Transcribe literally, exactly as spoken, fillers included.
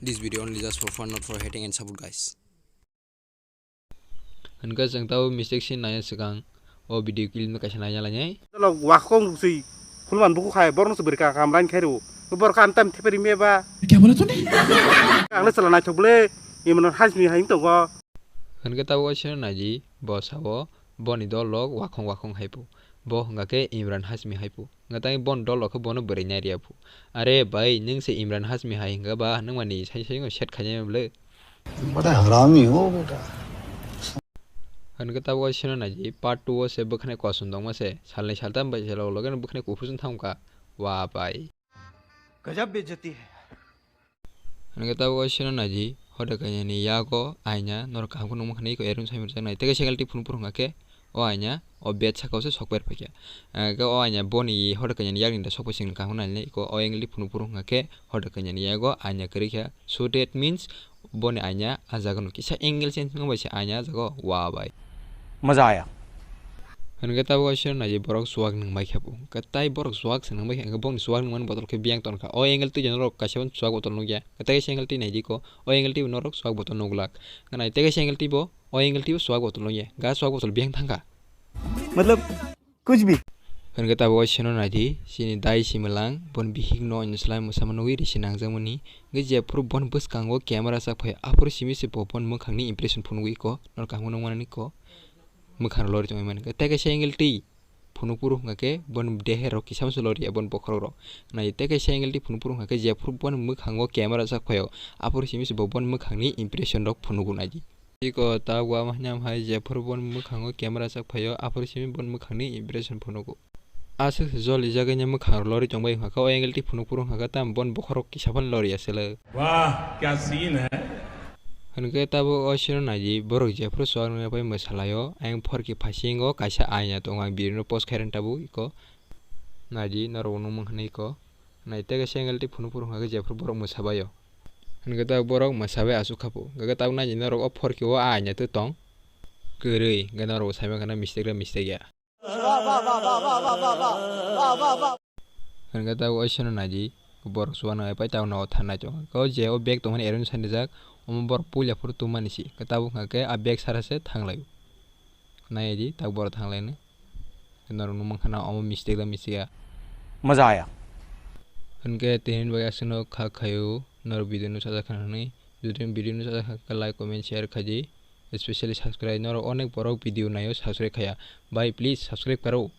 This video only just for fun, not for hating and support, guys. Hwnkhe chwng tabo mistake se naiya swkang o video clip no kaisa naina lainai. Tolo wakong sui khulman buku khai borno se bwrwi ka kam line khai ro. Bor kam tam theperi me ba. Kya bola tune? Ang le chala naithok ble. Imano hasmi hai tongo. Hwnkhe tabo waisano naidi bo sabo boni dol rok wakhong wakhong hai phu. Bo hwnkha khe Imran Hasmi hai phu. Hwnkhe tei boni dol rok khe bono bwrwi nai rw phu. Are bai nwng se Imran Hasmi hai hwnkha ba nwng mani sai sai set khainai ble. Bada harami ho beta. Hwnkhe tabuk o sino naidi part two o se bwkhwnai kosom tongma se, salnwi saltam bai se loge loge no bwkhwnai kuphur chwng thangkha. Wa bai. Gajab bejati hai. Hwnkhe tabuk o sino naidi, hoda kanya ni yago aina norok kaham khe nukma khanai ko erung sai murjaknai. Tei kaisa angle twi phunuk phuru hwnkha khe o aina o bed saka o se sok ber phaikha. Hwnkhe o aina boni hoda kanya ni yakni da sok bai sini kaham nai nai ko o angle twi phunuk phuru hwnkha khe hoda kanya ni yago aina kwrwi kha. So that means boni aina ah jaga no kisa angle change wng bai se aina ah jaga o wa bai. Maza aya. Hwnkhe tabuk o sino naidi borok chuwak nwng bai kha bo. Hwnkhe tai borok chuwak se nwng bai kha, hwnkhe bokni chuwak nwngmani bottle khe biyang ton kha. O angle twi norok kaisa bo chuwak bottle nukya. Hwnkhe tei kaisa angle twi naidi ko, o angle twi bo norok chuwak bottle nuglak. Hwnkhe nai tei kaisa angle twi bo, o angle twi bo chuwak bottle nukya. Ga chuwak bottle biyang thang kha. Matlab, kuch bhi. Hwnkhe tabuk o sino naidi, chini dai si mwlang, boni bihik no ani slai mwsama nugwi risi nangjakmani. Hwnkhe jephuru boni bwskango camera chak phai, aphuru simi se bo boni mwkhangni impression phunugwi ko, norok kaham nukmani ko, mwkhang lori tongwi mani. Tei kaisa angle twi phunuk phuru hwnkha khe boni dehe rok kisa se lori ya boni bokhorok rok. Nai tei kaisa angle twi phunuk phuru hwnkha khe jephuru boni mwkhango camera chak phaio, aphuru simi se bo boni mwkhangni impression rok phunugo naidi. Iko ta wama hwnwi hai jephuru boni mwkhango camera chak phaio, aphuru simi boni mwkhangni impression phunugo. Aswk se joli jagani mwkhang lori tongbai hwnkha khe, o angle twi phunuk phuru hwnkha khe, tamo boni bokhorok kisa phano lori ya se le. Wah, kya scene hai. Hwnkhe tabuk o sino naidi, borok jephuru chuwak nungya bai mwsalaio, ayang phorki phasingo kaisa aina tongo, ang video no post khairang tabuk iko. Naidi, norok nukmung hwnwi iko. Nai tei kaisa angle twi phunuk phuru hwnkha khe jephuru borok mwsabaio. Hwnkhe tabuk borok mwsabai aswk kha phu. Hwnkhe tabuk naidi norok o phorki o aina twi tong. Kwrwi, hwnkhe norok bo saimankha na mistake le mistake ya. Hwnkhe tabuk o sino naidi, borok chuwak nai pai tabuk nogo thanai tongo. Hwnkhe o je o bag tongmani eroni sani rijak, omo borok puila phuru tubumani se. Hwnkhe tabuk hwnkha khe a bag sara se thanglai. Nai di, tabuk borok thanglaino. Norok nukmankha na omo mistake da mistake ya. Maza aya. Hwnkhe tini bagwi aswkno kha khaio, norok video no sajak kha hwnwi. Jodi video no sajak kha khe like, comment, share khaidi. Especially subscribe, norok onek borok video naio subscribe khaya. Bhai, please subscribe karo.